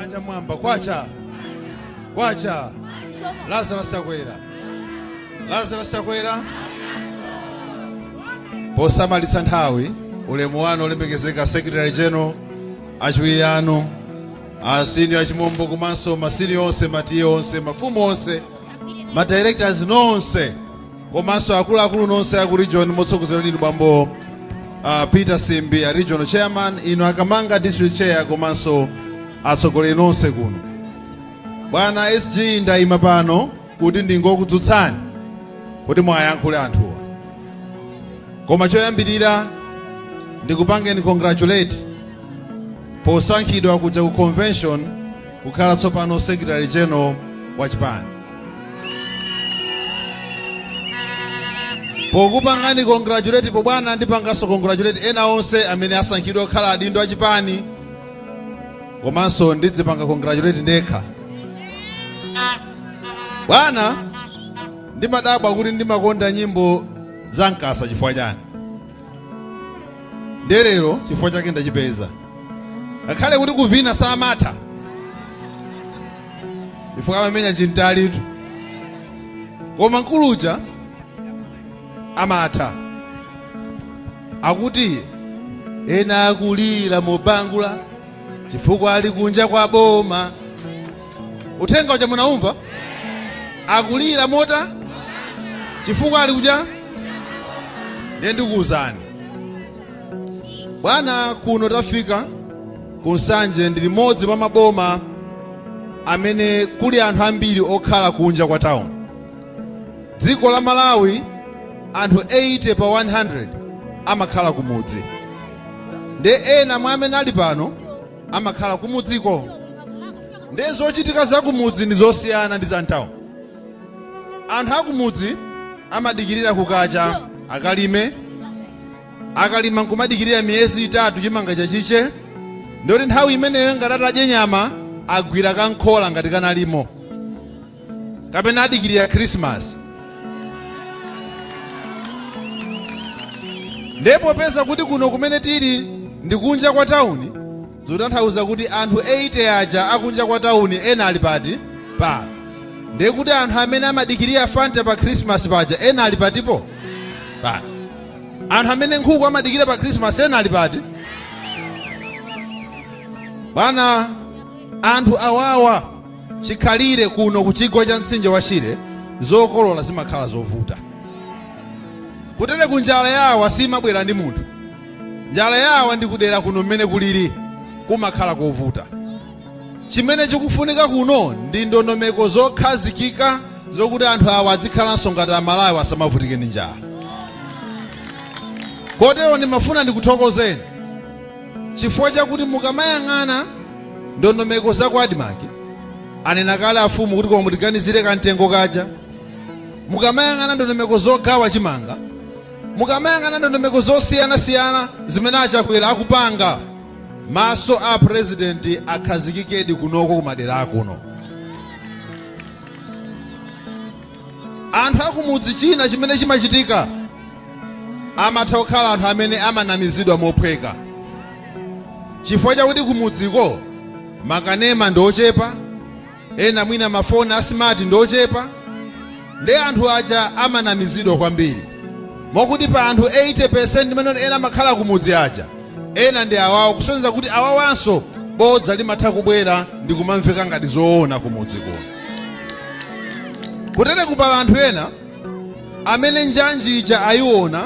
Manja mwamba. Kwacha kwacha. Lazarus Chakwera, Lazarus Chakwera. Posamalitsa nthawi, ulemu wanu olemekezeka Secretary General, achiwiri anu a senior achimombo, komanso ma senior onse, ma T/A onse, mafumu onse, ma directors nonse, komanso akuluakulu nonse aku region motsogozera ndinu bambo Peter Simbi, a regional chairman, inu akamanga district chair, komanso atsogoleri nonse kuno. Bwana SG, ndayima pano kuti ndingokudzutsani kuti mwayankhule anthuwa, koma choyambirira ndikupangeni congratulate posankhidwa kuja ku convention kukhala tsopano Secretary General wa chipani. Pokupangani congratulate po bwana, ndipanganso congratulate ena onse amene asankhidwa kukhala adindo a chipani, komanso ndidzipanga congratulate ndekha. Bwana, ndimadabwa kuti ndimakonda nyimbo za Mkasa chifukwa chani. Ndelero chifukwa chake ndachipeza, ngakhale kuti kuvina samatha chifukwa amamenya chintalitu, koma mkuluja amatha. Akuti ena akulira mobangula chifukwa ali kunja kwa boma. Uthenga uja munaumva? Akulira mota chifukwa ali kuja. Ndiye ndikuwuzani bwana, kuno tafika ku Nsanje ndi limodzi mwa maboma amene kuli anthu ambiri okhala kunja kwa town. Dziko la Malawi, anthu 80 pa 100 amakhala kumudzi, nde ena mwa amene ali pano amakhala kumudziko. Nde zochitika za kumudzi ndi zosiyana ndi za mtown. Anthu akumudzi amadikirira kukacha akalime, akalima nkumadikirira miyezi 3 chimanga chachiche, ndoti nthawi imeneyo ngati atadye nyama agwira kankhola ngati kanalimo, kapena adikirira Christmas. Ndipo popeza kuti kuno kumene tili ndi kunja kwa tawuni, zikutanthauza kuti anthu 80 aja akunja kwa tawuni ena ali pati pa, ndiye kuti anthu amene amadikirira Fanta pa Christmas paja ena ali patipo pa, anthu amene nkhuku amadikira pa Christmas ena ali pati. Bwana, anthu awawa chikhalire kuno ku chigwa cha mtsinje wa Shire zokolola zimakhala zovuta. Kutere ku njala yawa simabwera ndi munthu, njala yawa ndi kudera kuno mmene kulili kumakhala kovuta. Chimene chikufunika kuno ndi ndondomeko zokhazikika zokuti anthu awa azikhalanso ngati Amalawi, asamavutike ndi njala. Kotero ndimafuna ndikuthokozeni chifukwa chakuti mukamayang'ana ndondomeko za ku ADMARC, anena kale afumu kuti koma mutiganizire kamtengo kaja. Mukamayang'ana ndondomeko zogawa chimanga, mukamayang'ana ndondomeko zosiyanasiyana zimene aChakwera akupanga, maso a president akhazikikedi kunoko kumadera akuno. Anthu akumudzi, china chimene chimachitika, amatha kukhala anthu amene amanamizidwa mophweka chifukwa chakuti kumudziko makanema ndi ochepa, ena mwina mafoni a smart ndi ochepa, ndi anthu aja amanamizidwa kwambiri, mokuti pa anthu 80% imene ena amakhala kumudzi aja, ena ndi awawo, kusonyeza kuti awawanso bodza limatha kubwera ndi kumamveka ngati zoona kumudzi kuno. Kutere kupala anthu ena amene njanji ija ayiona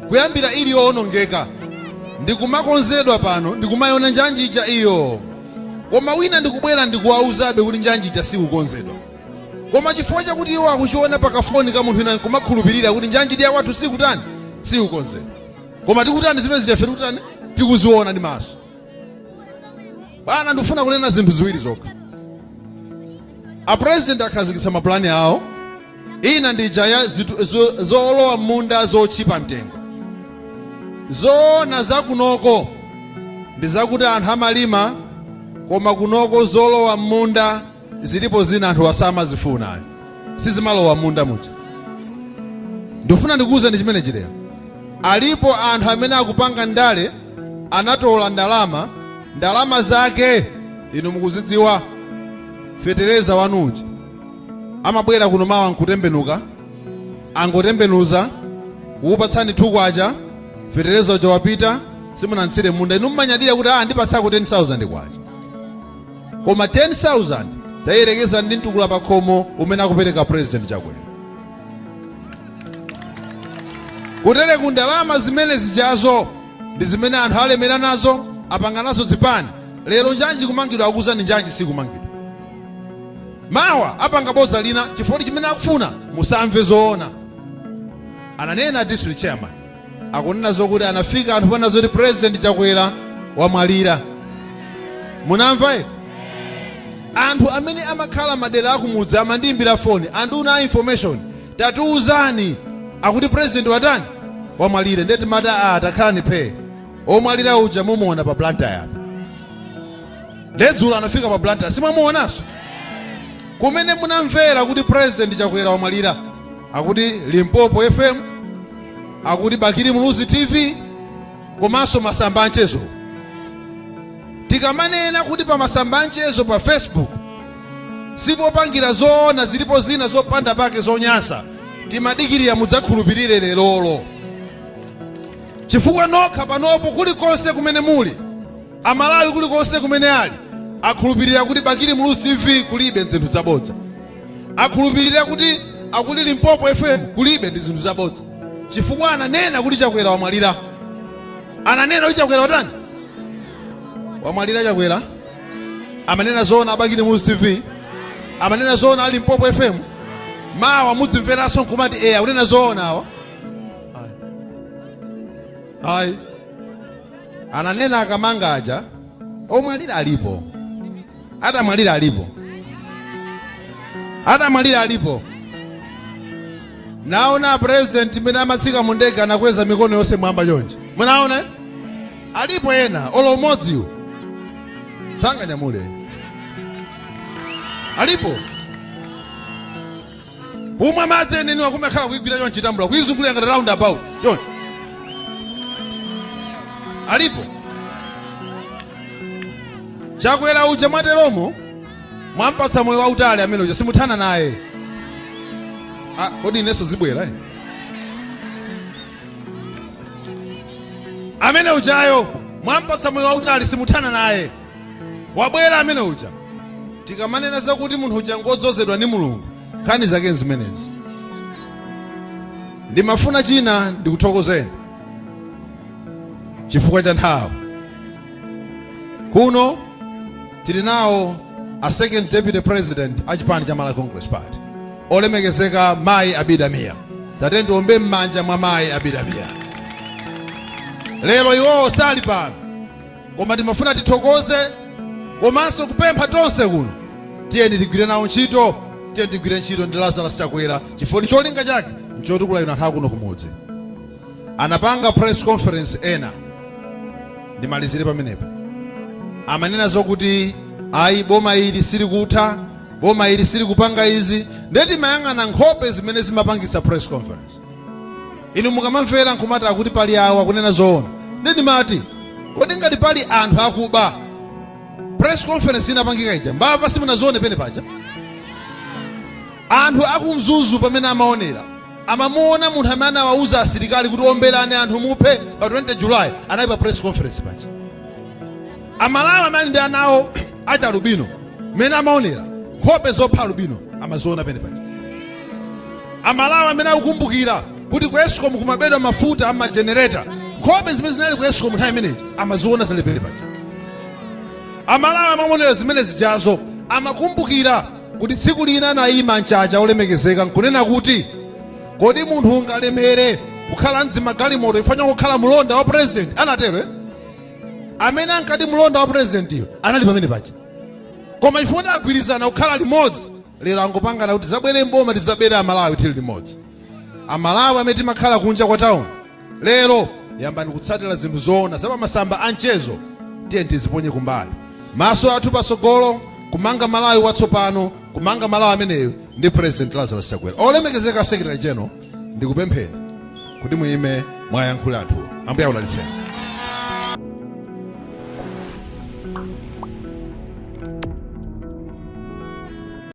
kuyambira ili yowonongeka ndikumakonzedwa pano, ndikumayiona njanji ija iyo, koma wina ndikubwera ndikuwauzabe kuti njanji ija sikukonzedwa, koma chifukwa chakuti iwo akuchiona pakafoni ka munthu wina nkumakhulupirira kuti njanji ya kwathu sikutani, sikukonzedwa. Koma tikutani? Zimene zijafe tikutani? Tikuziona ndi maso. Bwana, ndikufuna kunena zinthu ziwiri zokha. A president akhazikitsa mapulani awo. Ina ndija ya zolowa m'munda zotchipa mtengo. Zoona zakunoko ndi zakuti anthu amalima, koma kunoko zolowa m'munda zilipo zina anthu asamazifuna, sizimalowa m'munda muja. Ndifuna ndikuwuzeni chimene chilero alipo anthu amene akupanga ndale, anatola ndalama, ndalama zake Inu mukuzidziwa, fetereza wanuja amabwera kuno mawa nkutembenuka, angotembenuza kukupatsani 2 kwacha, fetereza uja wapita, simunamtsire munda. Inu mmanyadira kuti ah, ndipatsako 10,000 kwacha, koma 10,000 tayerekeza ndi mtukula pakhomo umene akupereka President Chakwera. Kutere ku ndalama zimene zijazo ndi zimene anthu alemera nazo, apanga nazo zipani. Lero njanji kumangidwa, akuuzani njanji sikumangidwa. Mawa apanga bodza lina, chifukwa chimene akufuna musamve zoona. Ananena district chairman, akunena zokuti anafika anthu pana zoti President Chakwera wamwalira. Munamva eh? Anthu amene amakhala madera akumudzi amandiyimbira foni, "Anduna a information, tatiuzani, akuti president watani? Wamwalira." Ndeti mata a takhala phe, omwalira uja mumuona pa Blantyre apa. Ndedzulo anafika pa Blantyre, simwamuonanso. Kumene munamvera kuti President Chakwera wamwalira, akuti Limpopo FM, akuti Bakili Muluzi TV, komanso masamba anchezo. Tikamanena kuti pa masamba anchezo pa Facebook sipopangira zoona, zilipo zina zopanda pake, zonyansa, timadikirira mudzakhulupirire lerolo, chifukwa nokha panopo kulikonse kumene muli Amalawi, kulikonse kumene ali, akhulupirira kuti Bakili Muluzi TV kulibe zinthu zabodza, akhulupirira kuti akuti Limpopo FM kulibe ndi zinthu zabodza, chifukwa ananena kuti Chakwera wamwalira. Ananena kuti Chakwera watani? Wamwalira. Chakwera amanena zoona? Abakili Muluzi TV amanena zoona? Limpopo FM? Mawa mudzimveranso nkumati eya, akunena zoona awa. Ayi, ananena akamanga aja, omwalira alipo, atamwalira alipo, atamwalira alipo. Naona president imene amatsika mu ndege anakweza mikono yonse mwamba chonje, munaona eh? Alipo ena olo umodziwo sanganyamule. Alipo kumwa madzi eneniwa kumakhala kuigwira chonchi tambula, kuizungulira ngati round about chonchi. Alipo Chakwera uja mwateromo mwampatsa moyo wautali amene uja, simuthana naye. Ah, kodi inenso zibwera eh? Amene ujayo mwampatsa moyo wautali, simuthana naye, wabwera amene uja. Tikamanena zakuti munthu uja ngodzozedwa ndi Mulungu, nkhani zake zimenezi. Ndimafuna china ndikuthokozeni chifukwa cha nthawi. Kuno tili nawo a second deputy president a chipani cha Malawi Congress Party, olemekezeka Mayi Abida Mia. Tate ndiombe m'manja mwa Mayi Abida Mia. Lero iwowo sali pano, koma timafuna tithokoze komanso kupempha tonse kuno, tiyeni tigwire nawo ntchito, tiyeni tigwire ntchito ndi Lazarus Chakwera, chifukwa ndi cholinga chake nchotukula ino anthu akuno kumudzi. Anapanga press conference ena, ndimalizire pamenepo, amanena zokuti ayi, boma ili silikutha, boma ili silikupanga izi. Ndeti mayang'ana nkhope zimene zimapangitsa press conference. Inu mukamamvera nkumati akuti pali awo akunena zoona, ndeti mati kodi ngati pali anthu akuba, press conference inapangika ija, mbava simunazione pene paja? Anthu akumzuzu pamene amaonera, amamuona munthu amene anawauza asilikali kuti omberani anthu muphe pa 20 July anali pa press conference paja. Amalawi amene ali ndi ana awo achalubino, mmene amaonera nkhope zopha alubino amaziona pene paja. Amalawi amene akukumbukira kuti ku ESCOM kumabedwa mafuta amagenerator, nkhope zimene zinali ku ESCOM nthawi imeneyi amaziona zinali pene paja. Amalawi amaonera zimene zijazo, amakumbukira kuti tsiku lina anayima mchacha olemekezeka nkunena kuti kodi munthu ungalemere kukhala mzimagalimoto ifanya kukhala mlonda wa president? Anatero eh? Amene ankati mlonda wa president iyo anali pamene paja, koma chifukwa agwirizana kukhala limodzi, lero angopangana kuti zabwere mboma, tidzabere Amalawi tili limodzi. Amalawi amene timakhala kunja kwa town, lero yambani kutsatira zinthu zoona zapamasamba a mchezo, tiye tiziponye kumbali. Maso athu patsogolo, kumanga Malawi watsopano, kumanga Malawi ameneyo ndi President Lazarus Chakwera. Olemekezeka Secretary General, ndikupempheni kuti muyime mwayankhula anthuwo. Ambuye akudalitseni.